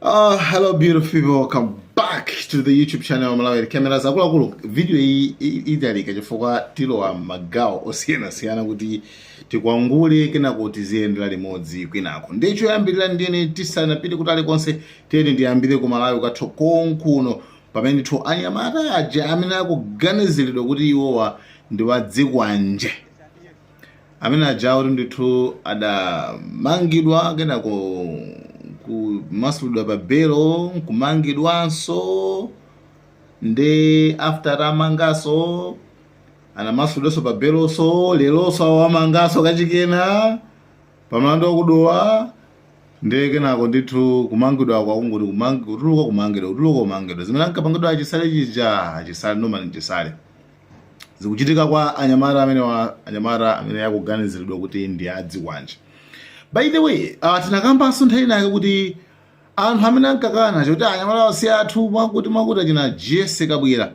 Hello beautiful people, welcome back to the YouTube channel Malawi Cameras. Akuluakulu, video iyi italika chifukwa tilowa magawo osiyanasiyana kuti tikwangule, kenako tiziyendera limodzi kwinako. Ndiye choyambirira, ndiyene tisanapite kutali konse, tiyeni ndiyambire ku Malawi kwathu konkuno, pamene ndithu anyamata aja amene akuganiziridwa kuti iwowa ndi wadzikwanje, amene ajawo kuti ndithu adamangidwa, kenako kumasulidwa pa belo, kumangidwanso, ndi after atamanganso anamasulidwanso pa belonso, leronso awamanganso kachikena pamlandu wakudowa. Ndi kenako ndithu kumangidwa kwakungoti kutuluka, kumangidwa, kutuluka, kumangidwa, zimene ankapangidwa achisale chija, achisale, Norman Chisale, zikuchitika kwa anyamata amene wa anyamata amene akuganiziridwa kuti ndi adzikwanje. By the way, tinakambanso nthawi inake kuti anthu amene ankakana choti anyamata si athu, mwakuti mwakuti, achina Jesse Kabwira,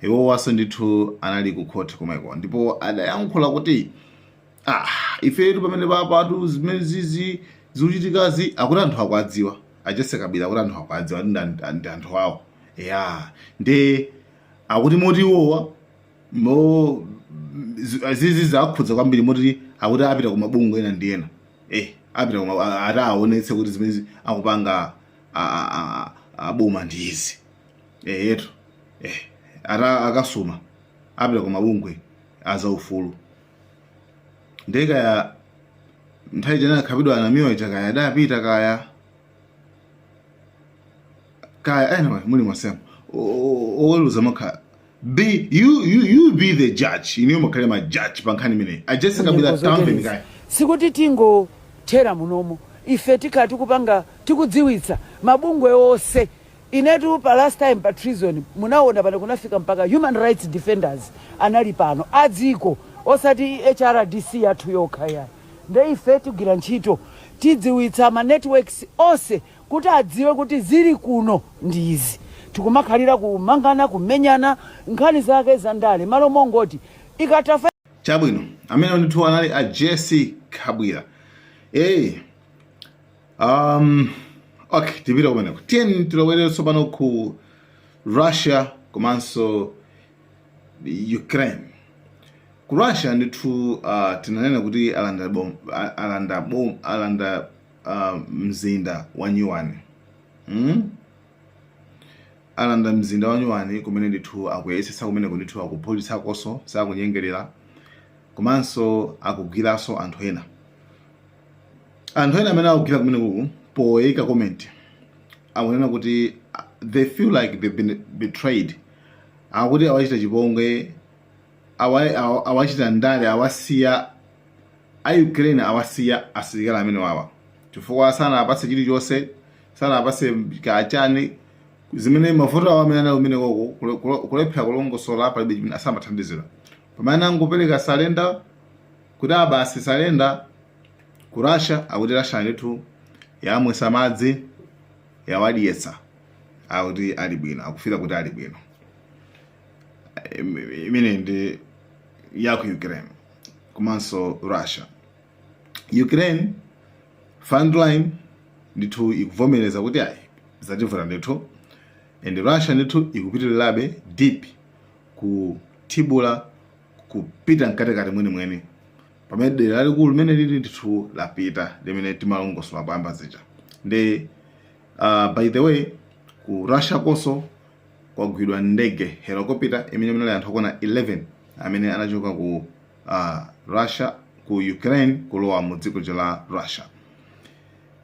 iwowanso ndithu anali ku court komweko, ndipo adayankhula kuti, ah, ifetu pamene papatu zimene zizi zikuchitikazi, akuti anthu akuadziwa. A Jesse Kabwira akuti anthu akuadziwa, ndi anthu awo ya. Ndi akuti moti iwowa mo zizi zakhudza kwambiri, moti akuti apita ku mabungwe ena ndi ena, apita kuma ati aonetse kuti zimene akupanga aboma ndi izi, yetu, ata akasuma apita ku mabungwe azaufulu. Ndiye kaya nthawi jana akhapidwa anamiwa ija, kaya adapita, kaya kaya, anyway, muli mwasema oweruza makha be you be the judge, iniyo mukhale ma judge pa nkhani imeneyi. A Jesse Kabwira, Munyengo tamveni zoterezi. kaya. Sikuti tingothera munomo, ife tikhala tikupanga, tikudziwitsa mabungwe onse. Inetu pa last time pa treason munaona pano kunafika mpaka human rights defenders anali pano adziko, osati HRDC yathu yokha ya. Nde ife tigwira ntchito, tidziwitsa ma networks onse kuti adziwe kuti zili kuno ndi izi. Tikumakhalira kumangana, kumenyana, nkhani zake zandale, malo mongoti ikatafa. Chabwino, amene ndithu anali a Jesse Kabwira. Okay, tipite kumeneko. Tiyeni tilowere tsopano ku Russia komanso Ukraine. Ku Russia ndithu tinanena kuti alanda bom, alanda bom, alanda mzinda wa nyuwani, Alanda mzinda wa nyuwani kumene ndithu akuyesetsa kumeneko, ndithu akuphulitsakonso, sakunyengerera, komanso akugwiranso anthu ena. Anthu ena amene akugwira kumene kuku, poyika comment akunena kuti they feel like they've been betrayed. Akuti awachita chipongwe, awachita ndale, awasiya a Ukraine, awasiya asilikali amene wawa chifukwa sanapatse chilichonse, sanapatse kachani zimene mavuto awo amene anali kumene koko, kulephera kulongosola, palibe chimene asamathandizira. Pamene angopereka surrender kuti abasi surrender ku Russia, akuti Russia ndithu yamwesa madzi, yawadyetsa, akuti ali bwino, akufira kuti ali bwino. Imene ndi ya ku Ukraine komanso Russia. Ukraine frontline ndithu ikuvomereza kuti ayi, zativuta ndithu, and Russia ndithu ikupitirirabe deep kuthibula, kupita mkatikati mwenimweni, pamene dera lalikulu limene lili ndithu lapita, limene timalongosola poyamba zija. Ndi by the way, ku Russia konso kwagwidwa ndege, helicopter, imene munali anthu okwana 11 amene anachoka ku Russia, ku Ukraine, kulowa mu dziko la Russia.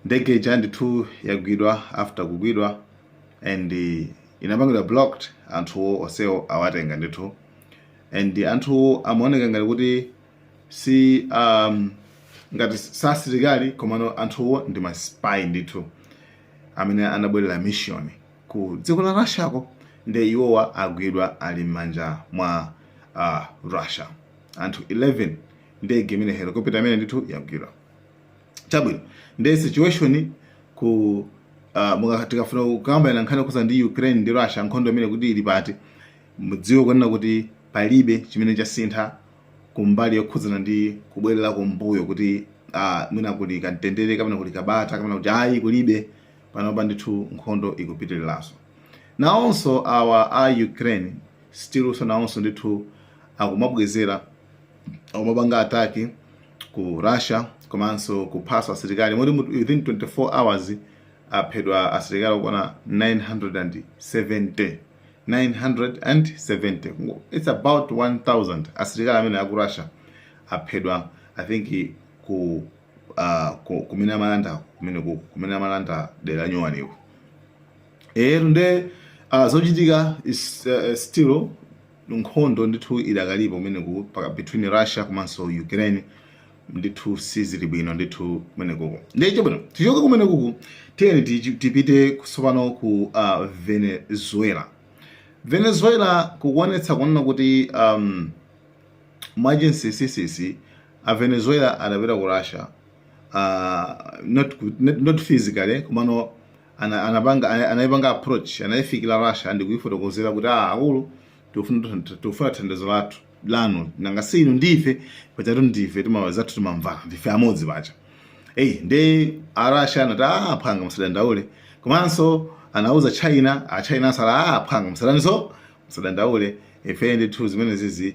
Ndege ija ndithu yagwidwa. After kugwidwa and inapangidwa blocked, anthuwo onsewo awatenga ndithu, and anthuwo amaoneka ngati kuti si ngati sasilikali, komano anthuwo ndi ma spy ndithu amene anabwerera mission ku dziko la Russiako. Ndi iwowa agwidwa, ali m'manja mwa Russia, anthu 11, ndege imene, helicopter imene ndithu yagwidwa. Chabwino, ndi situation ku tikafuna kukambirana nkhani yokhuza ndi Ukraine ndi Russia, nkhondo imene kuti ili pati, mudziwe kunena kuti palibe chimene chasintha kumbali yokhudzana ndi kubwerera kumbuyo kuti mwina kuli kamtendere kapena kuli kabata kapena kuti ayi, kulibe. Panopa ndithu nkhondo ikupitiriranso. Nawonso awa a Ukraine still so nawonso ndithu akumabwezera, akumapanga attack ku Russia komanso kuphaso asilikali, moti within 24 hours aphedwa asilikali okwana 970, 970. It's about 1000 asilikali amene aku Russia aphedwa, I think kumene amalanda, kumene amalanda dera nyuwaniko. Ero nde zochitika is still nkhondo ndithu idakalipo kumeneku between Russia komanso Ukraine. Ndithu sizili bwino ndithu kumenekuko. Ndiye chabwino, tichoke kumenekuku, tiyeni tipite tsopano ku Venezuela. Venezuela kukuonetsa kunena kuti mwachinsinsi a Venezuela adapita ku Russia, not physically, komano anayipanga approach, anayifikira Russia ndikuyifotokozera kuti, "Ah, akulu, tikufuna thandizo lathu lanu. Nanga si inu ndife pachatu, ndife zathu timamvana, ndife amodzi pacha." Eyi, ndi a Russia anati, "Ah, phanga, musadandaule." Komanso anauza China, a China asala, "Ah, phanga, musadaniso, musadandaule, ife ndithu zimene zizi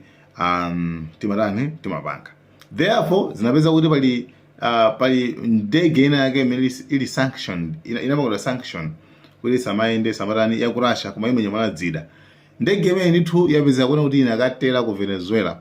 timatani, timapanga." Therefore zinapeza kuti pali ndege ina yake imene ili sanctioned, inapangidwa sanction kuti samayende, samatani, ya ku Russia, koma imwe dzida. Ndege imene ndithu yapeza kuona kuti inakatera ku Venezuela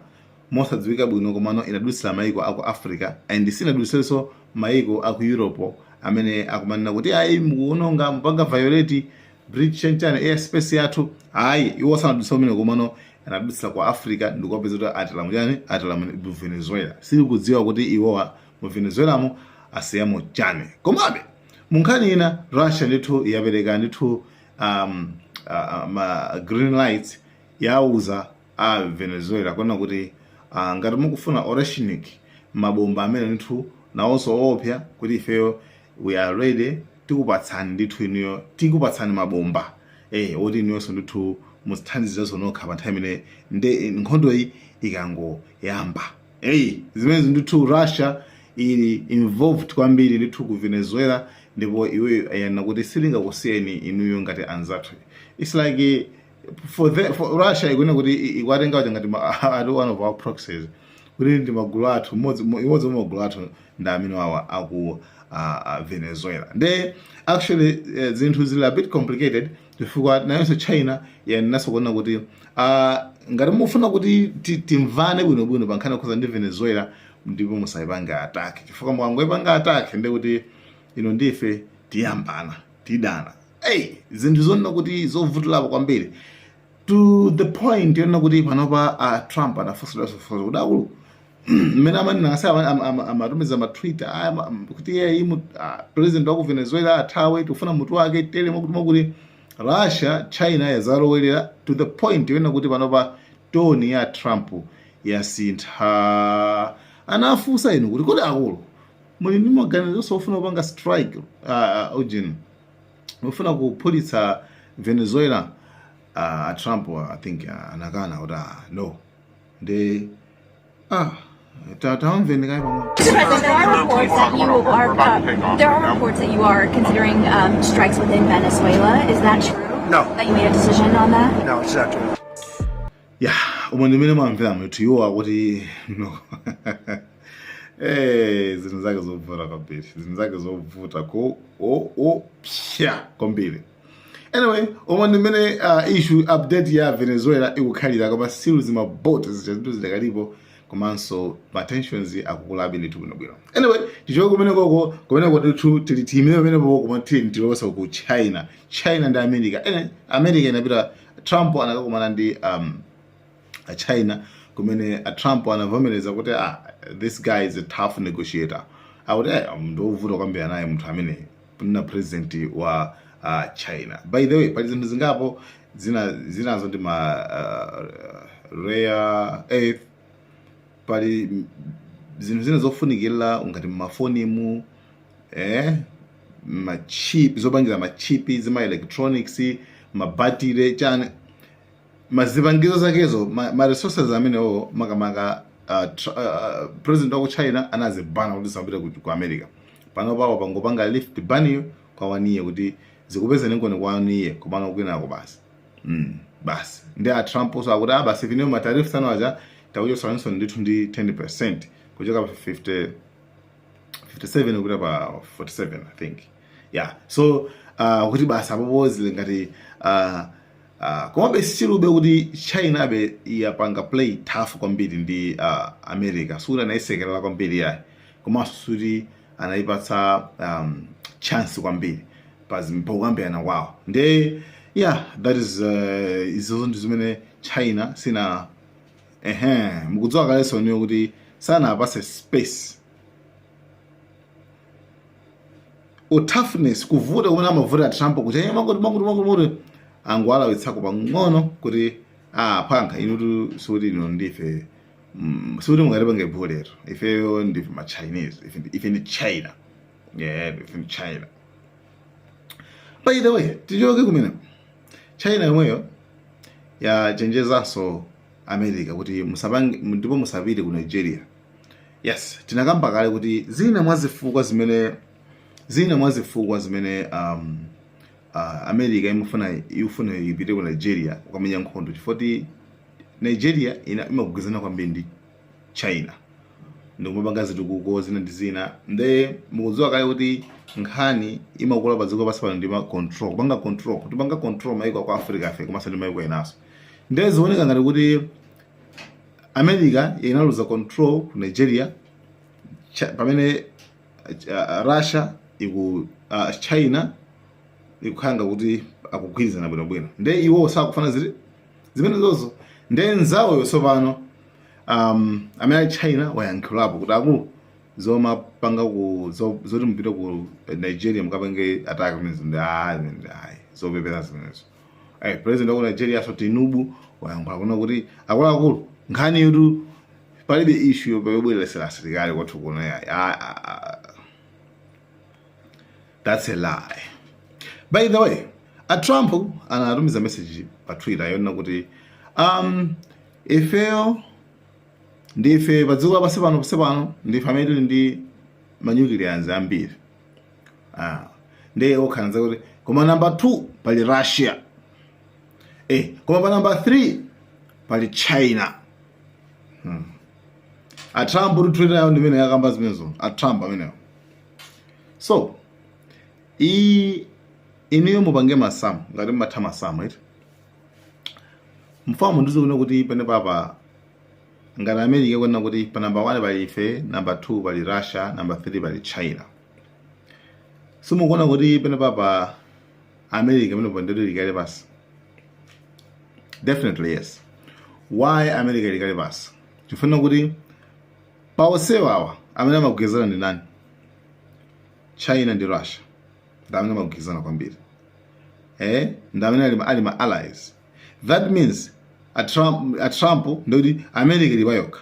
mosadziwika bwino, komano inadutsira maiko aku Africa and sinadutsirenso maiko aku Europe amene akumanena kuti, "Ayi, mukuononga, mupanga violate breach chanchani airspace yathu." Ayi, iwo sanadutsa kumene, komano anadutsira ku Africa ndikupeza kuti atera muchani, atera mu Venezuela. Sitikudziwa kuti iwowa mu Venezuelamo asiyamo chani. Komabe munkhani ina, Russia ndithu yapereka ndithu ma green lights, yauza a Venezuela kuona kuti ngati mukufuna Oreshnik, mabomba amene ndithu nawonso oopsa, kuti ifeyo we are ready, tikupatsani ndithu inuyo, tikupatsani mabomba oti inuyonso ndithu muzithandiziranso nokha pa nthawi imene nde nkhondo iyi ikangoyamba. Eyi, zimenezi ndithu Russia ili involved kwambiri ndithu ku Venezuela, ndipo iweyo ayanena kuti silingakusiyeni inuyo ngati anzathu. It's like for Russia ikuona kuti ikuwatenga kuti ngati ali one of our proxies, kuti ndi magulu athu, imodzi mwa magulu athu ndi amene awa aku Venezuela. Nde actually zinthu zili a bit complicated chifukwa nayonso China yanenanso kuona kuti ngati mufuna kuti timvane bwinobwino pa nkhani yokhuza ndi Venezuela, ndipo musayipange attack, chifukwa mukangoyipanga attack ndi kuti ino ndife tiyambana, tidana. Hey, zinthu zonena kuti zovutirapo kwambiri, to the point yonena kuti panopa Trump anafunsidwa kuti, akulu, mmene amanena ngasi amatumiza ma tweet kuti iye president wa ku Venezuela athawe, tikufuna mutu wake, tere mwakuti mwakuti. Russia, China yazalowerera to the point yonena kuti panopa tone ya Trump yasintha. Anafunsa inu kuti, "Kodi akulu, muli ndi maganizo ofuna kupanga strike ujin, mufuna kuphulitsa Venezuela?" Trump, I think, anakana kuti, "No." Ndi tamveni kayi pang'ono. Mr. President, there are reports that you are considering strikes within Venezuela. Is that true? No. That you made a decision on that? No, it's not true. Ya, umo ndimene mwamvera munthu iwo akuti no. Zinthu zake zovuta kwambiri, zinthu zake zovuta ku o o pya kwambiri. Anyway, umo ndimene issue update ya Venezuela ikukhalira, koma still zimabota zija zinthu zidakalipo, komanso ma tensions akukulabe ndithu bwinobwino. Anyway, tichoke kumenekoko, kumeneko ndithu tili tiyimire pamenepo, koma tili tilowesa ku China. China ndi America. Ene America inapita, Trump anakakumana ndi a China, kumene a Trump anavomereza kuti, "Ah, this guy is a tough negotiator." Akuti, "Eh, ndovuta kwambiri naye munthu amene na president wa China." By the way, pali zinthu zingapo zina zinazo ndi ma rare earth, pali zinthu zina zofunikira ngati mmafonimu, machip, zopangira machip, zima electronics, mabatire, chani, mazipangizo zakezo, ma resources amenewo, makamaka president wa ku China anazibana kuti samapita ku America. Pano pawo pangopanga lift baniyo. kwa 1 year kuti zikupezeni koni kwa 1 year, komano kwinako basi, basi. Ndi a Trump so akuti ah, basi, ineyo ma tariffs anu aja takuchotsaninso ndithu ndi 10% kuchoka pa 50 57 kupita pa 47, I think. Yeah, so kuti basi apopo zili ngati komabe still be kuti China be yapanga play tough kwambiri ndi America. Suti anayisekerera kwambiri yayi, komanso suti anayipatsa chance kwambiri pakukambirana kwawo. Nde yeah, that is izozo ndi zimene China sina ehe, mukudziwa kalenso niyo kuti sanapase space. U toughness, kuvuta kumene amavuta Trump kuti makuti makuti makuti makuti, angowalawitsako pang'ono kuti ah, phankha inutu, sikuti ino ndife, sikuti mungatipange bully ifeyo ndife ma Chinese, ife ndi China. Yeah, ife ndi China. By the way, tichoke kumene China yomweyo yachenjezanso America kuti musapange ndipo musapite ku Nigeria. Yes, tinakamba kale kuti zina mwa zifukwa zimene America imafuna ipite ku Nigeria kukamenya nkhondo, chifukwa Nigeria imagwirizana kwambiri ndi China ndikumapanga zitukuko zina ndi zina. Nde mukudziwa kale kuti nkhani imakula pa dziko lapansi pano ndi ma control, kupanga control, kutipanga control maiko aku Africa afe komanso ndi maiko enaso. Nde zioneka ngati kuti America inaluza control ku Nigeria, pamene Russia iku China ikukhanga kuti akugwirizana bwinobwino. Nde iwo sakufana ziti zimenezozo. Nde nzawoyo tsopano amene ali China wayankhulapo kuti akulu, zomapanga ku zoti mupite ku Nigeria mukapange attack zimenezo ndi ayi, zopepera zimenezo. President wa ku Nigeria so Tinubu wayankhula kuna kuti akuluakulu, nkhani yetu palibe issue yobweresera asilikali kwathu kuno yayi. Ah, ah, ah. That's a lie. By the way, a Trump anatumiza message pa Twitter yonena kuti ifeyo ndife pa dziko lapansi pano, pansi pano ndife amene tili ndi ma nuclears ambiri. Ah, ndiye okhanza kuti koma number 2 pali Russia, koma pa number 3 pali China. A Trump ku Twitter yawo ndimene yakamba zimenezo, a Trump amenewo. So iyi inuyo mupange masamu ngati mumatha masamu iti mfamu ndizikuona kuti pene papa ngati America kuona kuti pa number 1 pali ife, number 2 pali Russia, number 3 pali China, simukuona kuti pene papa America pene pandero ilikale pasi? Definitely yes. Why America ilikale pasi? Chifuna kuti paonsewa awa amene amagwirizana ndi nani? China ndi Russia ndi amene amagwirizana kwambiri, ndi amene ali ma allies. That means a Trump ndikuti America ili payokha.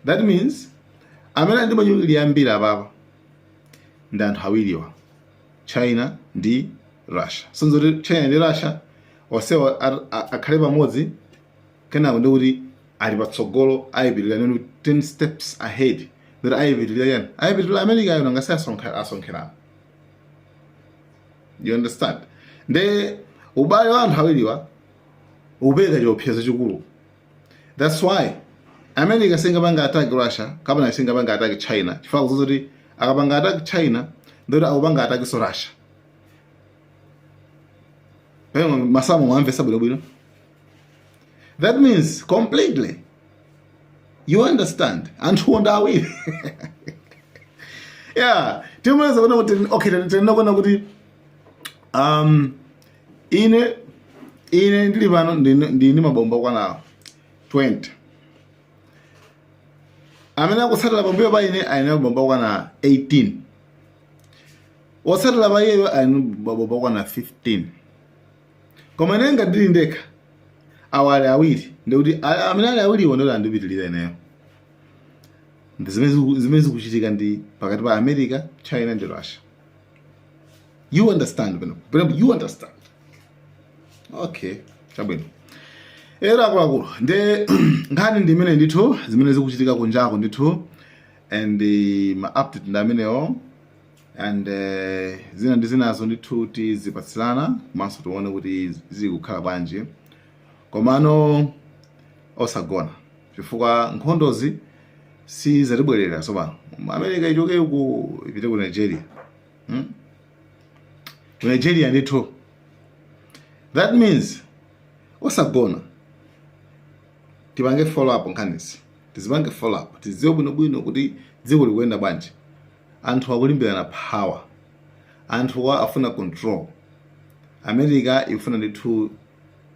That means amene ali ndi ma nuclear ambiri apapa ndi anthu awiriwa, China ndi Russia. Sonzoti China ndi Russia onsewa akhale pamodzi, kenako ndikuti ali patsogolo, ayipitirira nenu 10 steps ahead, that ayipitirira yani, ayipitirira America ayo nangasi asonkherana. You understand? Nde ubale wa anthu awiriwa upereka chiopsezo chikulu. That's why America singapanga attack Russia kapena singapanga attack China, chifukwa kuzoti akapanga attack China ndoti akupanga attack so Russia. Pamene masamu mwamvesa bwinobwino, that means completely you understand anthu onda awiri. Yeah, timweza kuona kuti okay, tinena kuona kuti ine ndili pano ndini mabomba okwana 20, amene akutsatira pambuyo pa ine ali mabomba okwana 18, otsatira pa iyeyo ali mabomba okwana 15, koma ine ngati ndili ndekha, awa ali awiri, ndikuti amene ali awiriwo ndikuti andipitirira ineyo. Ndi zimene zikuchitika ndi pakati pa America, China ndi Russia. You understand pano pano? You understand? Okay, chabwino. Era akuluakulu, nde nkhani ndi imene ndithu zimene zikuchitika kunjako ndithu, and ma update ndi amenewo. And zina ndi zinazo ndithu tizipatsilana, komanso tione kuti zikukhala bwanji. Komano osagona, chifukwa nkhondozi sizatibwerera. Tsopano America ichoke ku, ipite ku Nigeria, Ku Nigeria ndithu. That means osagona, tipange follow up nkhanizi, tizipange follow up, tizidziwe bwinobwino kuti dziko likuyenda bwanji. Anthu akulimbirana power, anthuwa afuna control. America ikufuna ndithu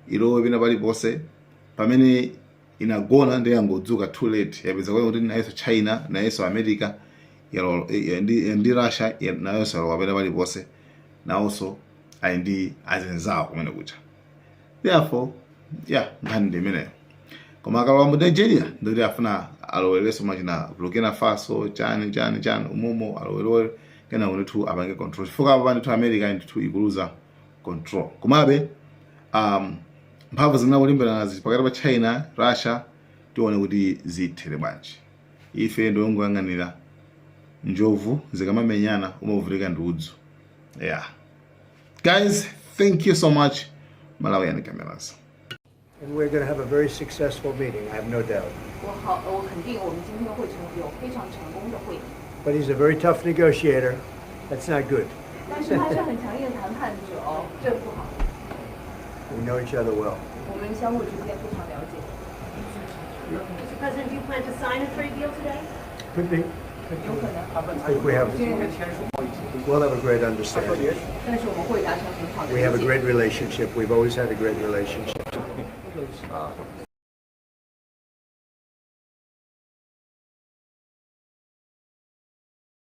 ilowe pena paliponse. Pamene inagona ndi yangodzuka too late, yapeza kuti nayenso China, nayenso America ndi Russia nayonso yalowa pena paliponse, nawonso ali ndi azinzawo kumene kucha. Therefore, yeah, nkhani ndi imeneyo. Koma akalowa mu Nigeria, ndikuti afuna alowerenso machina Burkina Faso, chani chani chani, umomo alowerere, kenako ndithu apange control, chifukwa apa ndithu America ndithu ikuluza control. Komabe mphamvu zimene akulimbirana nazi pakati pa China, Russia, tione kuti zithere bwanji. Ife ndiongoyang'anira. Njovu zikamamenyana umavutika ndi udzu. Yeah, guys, thank you so much. Malawian Cameras. And we're going to have a very successful meeting, I have no doubt. 我好，我肯定我们今天会有非常成功的会议。 But he's a very tough negotiator. That's not good. 但是他是很强硬的谈判者哦，这不好。 We know each other well. 我们相互之间非常了解。 Mr. President, do you plan to sign a trade deal today? Could be. 有可能。 I think we'll have a great understanding. 但是我们会达成很好的 We have a 理解。 great relationship. We've always had a great relationship.